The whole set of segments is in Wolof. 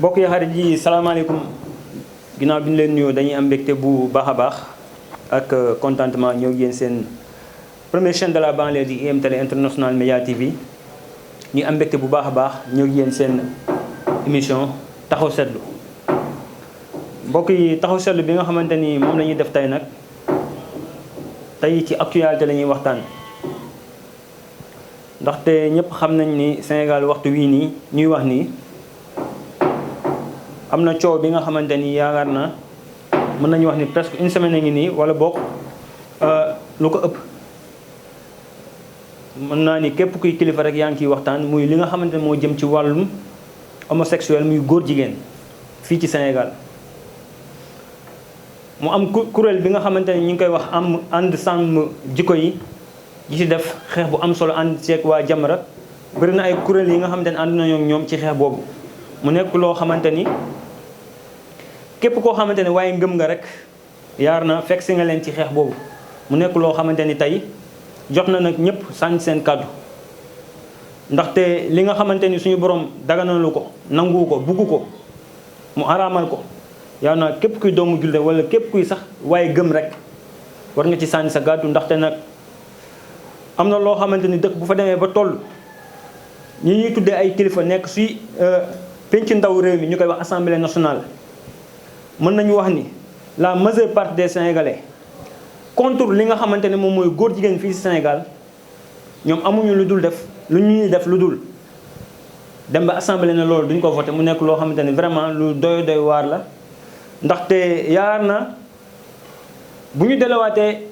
mbokk yi xarit yi salaamaaleykum ginnaaw bi ñu leen nuyoo dañuy am mbégte bu baax a baax ak contentement ñëw yéen seen première chaîne de la banlieue di IM Télé International Média TV ñu am mbégte bu baax a baax ñëw yéen seen émission taxaw seetlu mbokk yi taxaw seetlu bi nga xamante ni moom la ñuy def tey nag tey ci actualité la ñuy waxtaan ndaxte ñëpp xam nañ ni Sénégal waxtu wii nii ñuy wax nii am na coow bi nga xamante ni yaakaar na mën nañu wax ni presque une semaine a ngi nii wala boog lu ko ëpp mën naa ni képp kuy kilifa rek yaa ngi ciy waxtaan muy li nga xamante ne moo jëm ci wàllum homosexuel muy góor jigéen fii ci Sénégal mu am kuréel bi nga xamante ni ñu ngi koy wax am ànd sàmm jikko yi ci def xeex bu am solo ànd ceeg waa Jamra bëri na ay kuréel yi nga xamante ne ànd nañoo ak ñoom ci xeex boobu mu nekk loo xamante ni képp koo xamante ne waaye ngëm nga rek yaar na fekk si nga leen ci xeex boobu mu nekk loo xamante ni tey jot na nag ñëpp sànni seen kàddu ndaxte li nga xamante ni suñu borom daganalu ko nangu ko bugg ko mu araamal ko yaar naa képp kuy doomu julde wala képp kuy sax waaye gëm rek war nga ci sànni sa kàddu ndaxte nag am na loo xamante ni dëkk bu fa demee ba toll ñi ñuy tuddee ay kilifa nekk suy penc ndaw réew mi ñu koy wax assemblée nationale mën nañu wax ni la majeure partie des sénégalais contre li nga xamante ne moom mooy góor jigéen fii ci Sénégal ñoom amuñu lu dul def lu ñuy def lu dul dem ba assemblée ne loolu duñ ko voté mu nekk loo xamante ni vraiment lu doy waar la ndaxte yaar na bu ñu delewaatee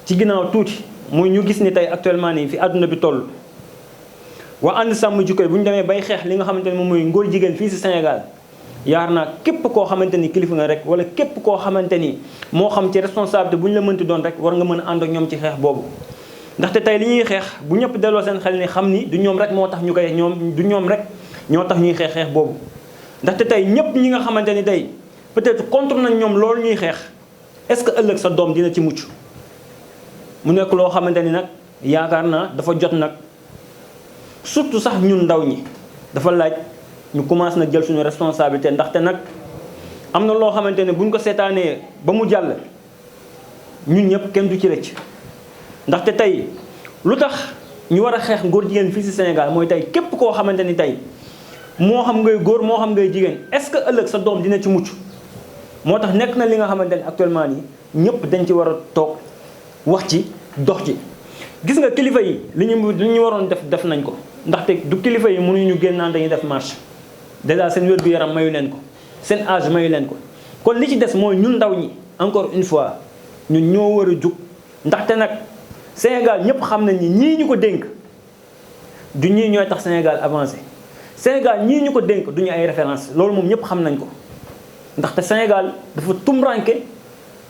ci ginnaaw tuuti muy ñu gis ni tey actuellement nii fi àdduna bi toll waa ànd sàmm jikko bu ñu demee bay xeex li nga xamante ni moom mooy ngóor jigéen fii ci Sénégal yaar naa képp koo xamante ni kilifa nga rek wala képp koo xamante ni moo xam ci responsabilité bu ñu la mënti doon rek war nga mën a ànd ak ñoom ci xeex boobu ndaxte tey li ñuy xeex bu ñëpp delloo seen xel ni xam ni du ñoom rek moo tax ñu koy du ñoom rek ñoo tax ñuy xeex boobu ndaxte tey ñëpp ñi nga xamante ni tey peut-être contre nañ ñoom loolu ñuy xeex est-ce que ëllëg sa doom dina ci mucc mu nekk loo xamante ni nag yaakaar naa dafa jot nag surtout sax ñun ndaw ñi dafa laaj ñu commencé nag jël suñu responsabilité ndaxte nag am na loo xamante ne buñ ko seetaanee ba mu jàll ñun ñëpp kenn du ci rëcc ndaxte tey lu tax ñu war a xeex góor jigéen fii ci Sénégal mooy tey képp koo xamante ni tey moo xam ngay góor moo xam ngay jigéen est-ce que ëllëg sa doom dina ci mucc moo tax nekk na li nga xamante ni actuellement nii ñëpp dañ ci war a toog wax ci dox ci gis nga kilifa yi li ñu waroon def nañ ko ndaxte du kilifa yi mënuñu génn naan dañuy def marche déjà seen wér-gu-yaram mayu leen ko seen âge mayu leen ko kon li ci des mooy ñun ndaw ñi encore une fois ñun ñoo war a jug ndaxte nag Sénégal ñëpp xam nañ ni ñii ñu ko dénk du ñii ñooy tax Sénégal avancé Sénégal ñii ñu ko dénk du ñu ay référence loolu moom ñëpp xam nañ ko ndaxte Sénégal dafa tumranke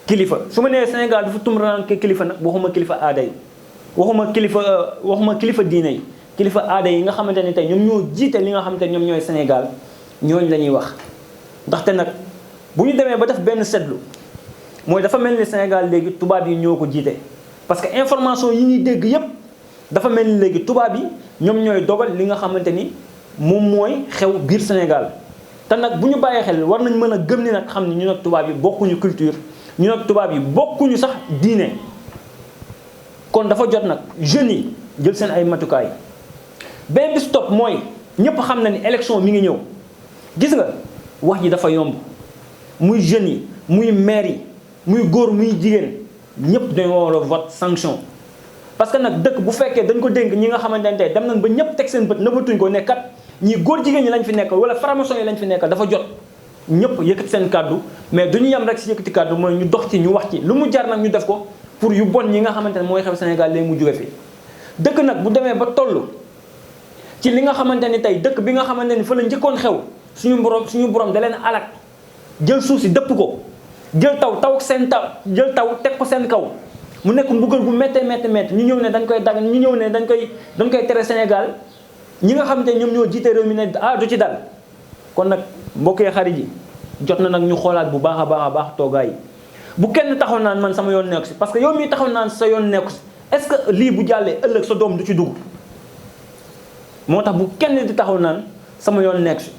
kilifa su ma nee Sénégal dafa tumranke kilifa nag waxuma kilifa aada yi waxuma kilifa diine yi kilifa aada yi nga xamante ni tey ñoom ñoo jiite li nga xamante ni ñoom ñooy Sénégal ñooñu la ñuy wax ndaxte nag bu ñu demee ba def benn seetlu mooy dafa mel ni Sénégal léegi tubaab yi ñoo ko jiite parce que information yi ñuy dégg yépp dafa mel ni léegi tubaab yi ñoom ñooy dogal li nga xamante ni moom mooy xew biir Sénégal te nag bu ñu bàyyee xel war nañ mën a gëm ni nag xam ni ñu nag tubaab yi bokkuñu culture ñu nag tubaab yi bokkuñu sax diine kon dafa jot nag jeunes yi jël seen ay matukaay benn bis topp mooy ñëpp xam na ni élection mi ngi ñëw gis nga wax ji dafa yomb muy jeunes yi muy maire yi muy góor muy jigéen ñëpp dañoo war a vote sanction parce que nag dëkk bu fekkee dañ ko dénk ñi nga xamante ne tey dem nañ ba ñëpp teg seen bët nëbatuñ ko ne kat ñii góor jigéen ñi lañ fi nekkal wala franc-maçon yi lañ fi nekkal dafa jot ñëpp yëkkati seen kàddu mais duñu yem rek si yëkkati kàddu mooy ñu dox ci ñu wax ci lu mu jar nag ñu def ko pour yu bon ñi nga xamante ne mooy xew Sénégal léegi mu jóge fi dëkk nag bu demee ba toll ci li nga xamante ni tey dëkk bi nga xamante ni fa la njëkkoon xew suñu borom da leen alak jël suuf si dëpp ko jël taw teg ko seen kaw mu nekk mbugal bu méttee ñu ñëw ne dañ koy dagan ñu ñëw ne dañ koy tere Sénégal ñi nga xamante ne ñoom ñoo jiite réew mi ne du ci dal kon nag mbokkee xarit yi jot na nag ñu xoolaat bu baax a baax toogaay yi bu kenn taxaw naan man sama yoon nekku si parce que yow mii taxaw naan sa yoon nekku si est-ce que lii bu jàllee ëllëg sa doom du ci dugg moo tax bu kenn di taxaw naan sama yoon nekk si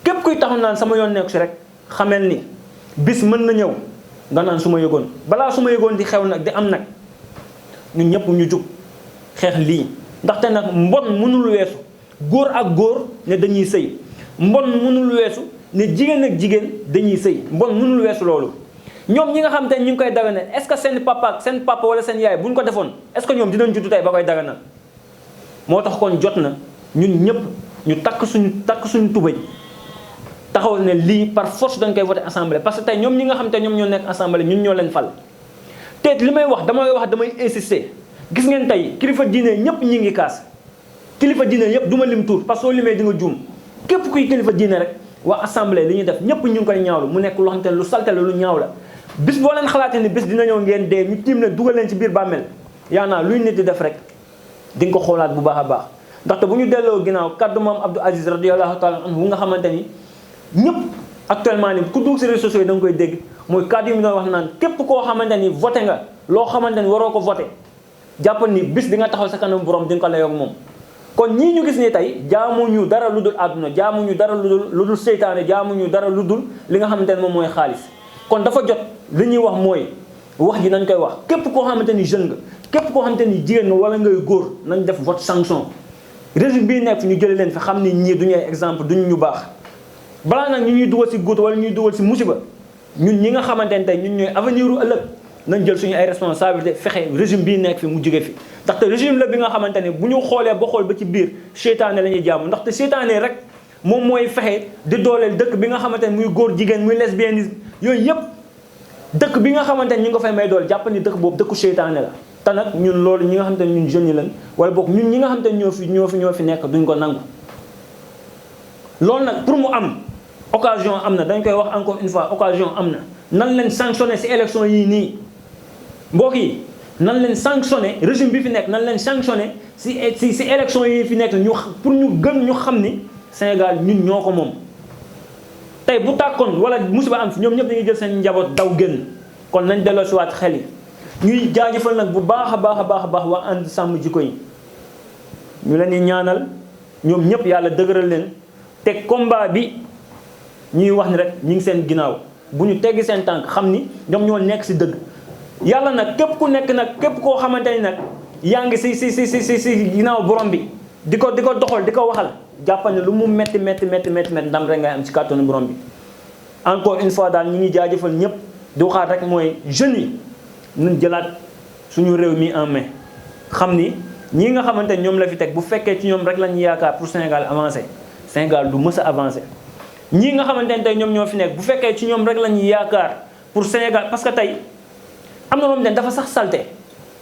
képp kuy taxaw naan sama yoon nekku si rek xamel ni bis mën na ñëw nga naan su ma yëgoon balaa su ma yëgoon di xew nag di am nag ñun ñëpp ñu jug xeex lii. ndaxte nag mbon mënul weesu góor ak góor ne dañuy sëy mbon mënul weesu ne jigéen ak jigéen dañuy sëy mbon mënul weesu loolu. ñoom ñi nga xam te ñu ngi koy daganal est-ce que seen papa wala seen yaay bu ñu ko defoon est-ce que ñoom dinañ juddu tey ba koy daganal moo tax kon jot na ñun ñëpp ñu takk suñu tubëj taxaw ne lii par force dañ koy voté assemblée parce que tey ñoom ñi nga xam te ñoom ñoo nekk assemblée ñun ñoo leen fal. te li may wax damay insister gis ngeen tey kilifa diine ñëpp ñi ngi kaas kilifa diine yëpp du ma lim tuur parce que soo limee di nga juum képp kuy kilifa diine rek waa assemblée li ñuy def ñëpp ñu ngi koy ñaawlu mu nekk loo xam te ne lu salte la lu ñaaw la. bis boo leen xalaatee ni bis dina ñëw ngeen dee ñu tiim leen dugal leen ci biir bàmmeel yaa naa luy nit di def rek di nga ko xoolaat bu baax a baax ndaxte bu ñu delloo ginnaaw kaddu maam Abdou Aziz radiyallahu taala anhu bu nga xamante ni ñëpp actuellement ni ku dugg ci réseaux sociaux yi da nga koy dégg mooy kaddu yi mu doon wax naan képp koo xamante ni voté nga loo xamante ni waroo ko voté jàppal ni bis di nga taxaw sa kanam borom di nga ko layoog moom. kon ñii ñu gis ni tey jaamuñu dara lu dul àdduna jaamuñu dara lu dul seytaane jaamuñu dara lu dul li nga xamante ne moom mooy xaalis kon dafa jot li ñuy wax mooy wax ji nañ koy wax képp koo xamante ni jeune nga képp koo xamante ni jigéen nga wala ngay góor nañ def vote sanction régime bii nekk fi ñu jëlee leen fi xam ni ñii duñu ay exemple duñu ñu baax balaa nag ñu ñuy dugal si guut wala ñuy dugal si musiba ñun ñi nga xamante ne tey ñun ñooy avenir u ëllëg nañ jël suñu ay responsabilité fexe régime bii nekk fi mu jóge fi ndaxte régime la bi nga xamante ne bu ñu xoolee ba xool ba ci biir seytaane la ñuy jaamu ndaxte seytaane rek moom mooy fexe di dooleel dëkk bi nga xamante ne muy góor jigéen muy lesbianisme yooyu yëpp dëkk bi nga xamante ne ñu ngi ko fay may doole jàpp ni dëkk boobu dëkku seytaane la te nag ñun loolu ñi nga xamante ne ñun jeunes yi lañ wala boog ñun ñi nga xamante ne ñoo fi nekk duñ ko nangu loolu nag pour mu am occasion am na dañ koy wax encore une fois occasion am na nan leen sanctionné si élection yii nii mbokk yi nan leen sanctionné régime bi fi nekk nan leen sanctionné si élection yi fi nekk ñu pour ñu gën ñu xam ni Sénégal ñun ñoo ko moom tey bu tàkkoon wala musiba am fi ñoom ñëpp dañuy jël seen njaboot daw génn kon nañ delloo si waat xel yi ñuy jaajëfal nag bu baax a baax a baax a baax waa ànd sàmm jikko yi ñu leen di ñaanal ñoom ñëpp yàlla dëgëral leen te combat bi ñuy wax ni rek ñu ngi seen ginnaaw bu ñu teggi seen tànk xam ni ñoom ñoo nekk si dëgg yàlla nag képp ku nekk nag képp koo xamante ni nag yaa ngi si ginnaaw borom bi di ko doxal di ko waxal jàppal ne lu mu metti ndam rek ngay am ci kàttanu borom bi encore une fois daal ñu ngi jaajëfal ñëpp di waxaat rek mooy jeunes yi nañ jëlaat suñu réew mi en main xam ni ñii nga xamante ne ñoom la fi teg bu fekkee ci ñoom rek lañu yaakaar pour Sénégal avancer Sénégal du mës a avancer ñii nga xamante ne tey ñoom ñoo fi nekk bu fekkee ci ñoom rek lañu yaakaar pour Sénégal parce que tey am na moom den dafa sax salte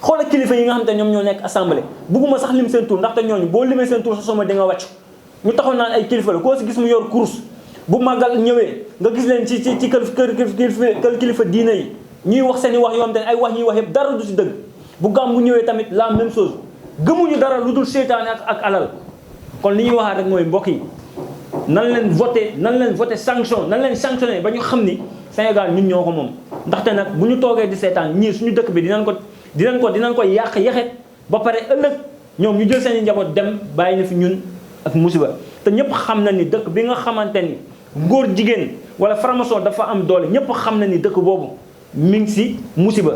xoolal kilifa yi nga xamante ne ñoom ñoo nekk assemblée bugguma sax lim seen tur ndaxte ñooñu boo limee seen tur sa soma di nga wàcc ñu taxaw naan ay kilifa la koo si gis mu yor course bu màggal ñëwee nga gis leen ci kër kilifa diine yi ñuy wax seen i wax yoo xamante ne ay wax ñuy wax yëpp dara du si dëgg bu gàmm bu ñëwee tamit la même chose gëmuñu dara lu dul seytaane ak alal kon li ñuy waxaat rek mooy mbokk yi nan leen voté sanction nan leen sanctionné ba ñu xam ni Sénégal ñun ñoo ko moom ndaxte nag bu ñu toogee di seetaan ñii suñu dëkk bi dinañ ko yàq yaxet ba pare ëllëg ñoom ñu jël seen i njaboot dem bàyyi na fi ñun ak musiba te ñëpp xam na ni dëkk bi nga xamante ni góor jigéen wala franc-maçon dafa am doole ñëpp xam na ni dëkk boobu mi ngi si musiba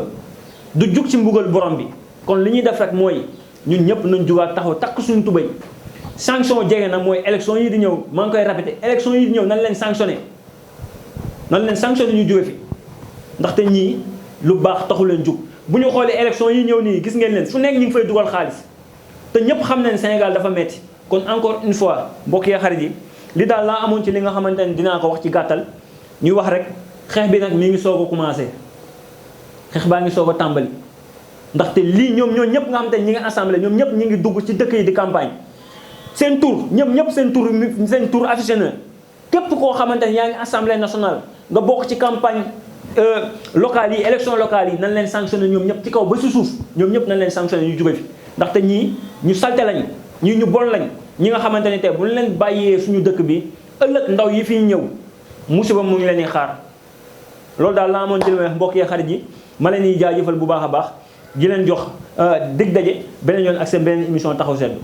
du jug ci mbugal borom bi kon li ñuy def rek mooy ñun ñëpp nañ jugaat taxaw takk suñu tubéy sanction jege na mooy élection yi di ñëw maa ngi koy répété élection yi di ñëw nan leen sanctionné ñu jóge fi ndaxte ñii lu baax taxu leen jug bu ñu xoolee élection yi ñëw nii gis ngeen leen fu nekk ñu ngi fay dugal xaalis te ñëpp xam nañ Sénégal dafa metti kon encore une fois mbokk yi xarit yi li daal laa amoon ci li nga xamante ne dinaa ko wax ci gàttal ñuy wax rek xeex bi nag mi ngi soog a commencé xeex baa ngi soog a tàmbali ndaxte lii ñoom ñëpp nga xamante ne ñi ngi assemblée ñoom ñëpp ñi ngi dugg ci dëkk yi di campagne seen tur ñëpp seen tur affiché na képp koo xamante ne yaa ngi assemblée nationale nga bokk ci campagne locales yi élection locales yi nan leen sanctionné ñoom ñëpp ci kaw ba si suuf ñoom ñëpp nan leen sanctionné ñu jóge fi ndaxte ñii ñu salte lañ ñii ñu bon lañ ñi nga xamante ne tey bu ñu leen bàyyee suñu dëkk bi ëllëg ndaw yi fi ñëw musiba mu ngi leen di xaar loolu daal laa amoon ci li may wax mbokk yi xarit yi ma leen di jaajëfal bu baax a baax di leen jox dig daje beneen yoon ak seen beneen émission taxaw seetlu